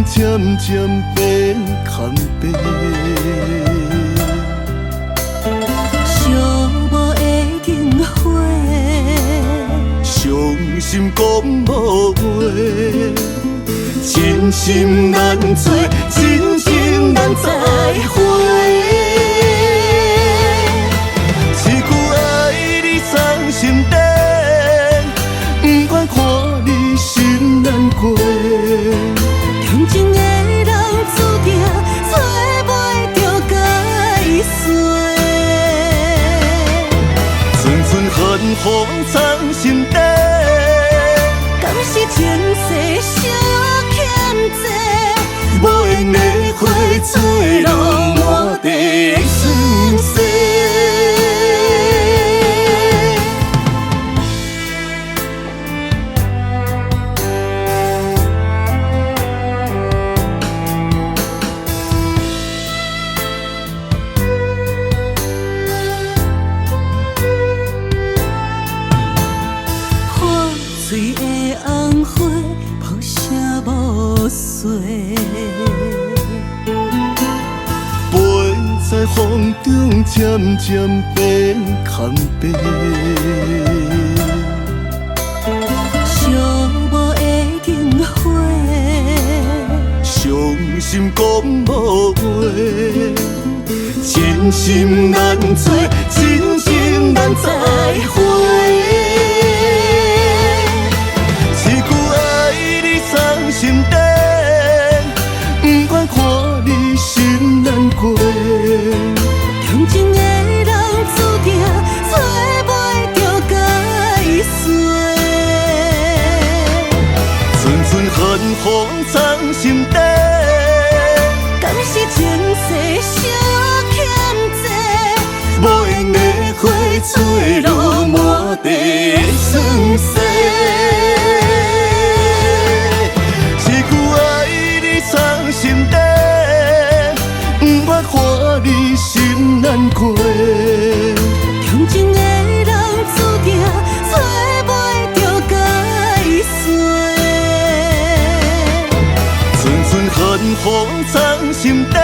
漸漸變空白。燒無的燈火，傷心講無話，真心難找，真情難再回。一句愛你藏心底，不願看你心難過。重情的人注定找袂著解說。陣陣寒風藏心底，敢是前世相欠債？無緣的花墜落滿地酸澀。破碎的紅花，抱啥無說？飛在風中，漸漸變空白。燒無的燈火，傷心講無話，真心難找，真情難再回。一句愛你藏心底，不願看你心難過。重情的人注定找袂著解說。陣陣寒風藏心底，敢是前世相欠債？無緣的花墜落滿地酸澀。一句愛你藏心底，不願看你心難過。重情的人注定找袂著解說。陣陣寒風藏心底，